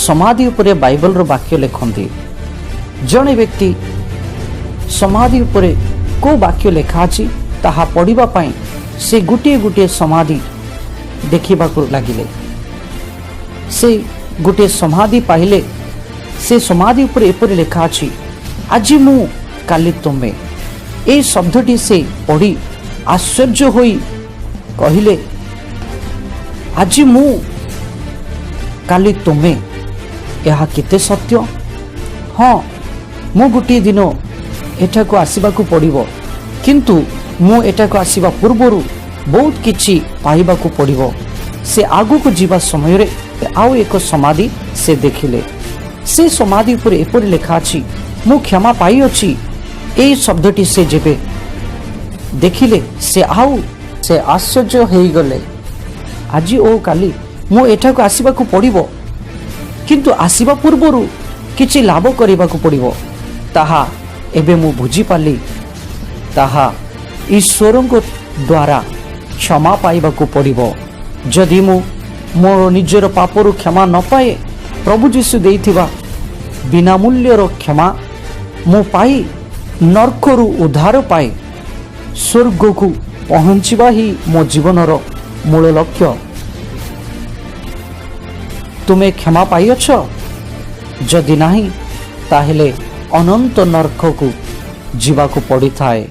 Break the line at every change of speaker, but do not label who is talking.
ସମାଧି ଉପରେ ବାଇବଲର ବାକ୍ୟ ଲେଖନ୍ତି। ଜଣେ ବ୍ୟକ୍ତି ସମାଧି ଉପରେ କେଉଁ ବାକ୍ୟ ଲେଖା ଅଛି, ତାହା ପଢ଼ିବା ପାଇଁ ସେ ଗୋଟିଏ ଗୋଟିଏ ସମାଧି ଦେଖିବାକୁ ଲାଗିଲେ। ସେ ଗୋଟିଏ ସମାଧି ପାଇଲେ। ସେ ସମାଧି ଉପରେ ଏପରି ଲେଖା ଅଛି, "ଆଜି ମୁଁ, କାଲି ତୁମେ"। ଏହି ଶବ୍ଦଟି ସେ ପଢ଼ି ଆଶ୍ଚର୍ଯ୍ୟ ହୋଇ କହିଲେ, "ଆଜି ମୁଁ, କାଲି ତୁମେ, ଏହା କେତେ ସତ୍ୟ! ହଁ, ମୁଁ ଗୋଟିଏ ଦିନ ଏଠାକୁ ଆସିବାକୁ ପଡ଼ିବ, କିନ୍ତୁ ମୁଁ ଏଠାକୁ ଆସିବା ପୂର୍ବରୁ ବହୁତ କିଛି ପାଇବାକୁ ପଡ଼ିବ।" ସେ ଆଗକୁ ଯିବା ସମୟରେ ଆଉ ଏକ ସମାଧି ସେ ଦେଖିଲେ। ସେ ସମାଧି ଉପରେ ଏପରି ଲେଖା ଅଛି, "ମୁଁ କ୍ଷମା ପାଇଅଛି"। ଏହି ଶବ୍ଦଟି ସେ ଯେବେ ଦେଖିଲେ, ସେ ଆଉ ସେ ଆଶ୍ଚର୍ଯ୍ୟ ହେଇଗଲେ। ଆଜି ଓ କାଲି ମୁଁ ଏଠାକୁ ଆସିବାକୁ ପଡ଼ିବ, କିନ୍ତୁ ଆସିବା ପୂର୍ବରୁ କିଛି ଲାଭ କରିବାକୁ ପଡ଼ିବ, ତାହା ଏବେ ମୁଁ ବୁଝିପାରିଲି। ତାହା ଈଶ୍ୱରଙ୍କ ଦ୍ୱାରା କ୍ଷମା ପାଇବାକୁ ପଡ଼ିବ। ଯଦି ମୁଁ ମୋର ନିଜର ପାପରୁ କ୍ଷମା ନ ପାଏ, ପ୍ରଭୁ ଯୀଶୁ ଦେଇଥିବା ବିନା ମୂଲ୍ୟର କ୍ଷମା ମୁଁ ପାଇ ନର୍କରୁ ଉଦ୍ଧାର ପାଏ, ସ୍ୱର୍ଗକୁ ପହଞ୍ଚିବା ହିଁ ମୋ ଜୀବନର ମୂଳ ଲକ୍ଷ୍ୟ। ତୁମେ କ୍ଷମା ପାଇଅଛ? ଯଦି ନାହିଁ, ତାହେଲେ ଅନନ୍ତ ନର୍କକୁ ଯିବାକୁ ପଡ଼ିଥାଏ।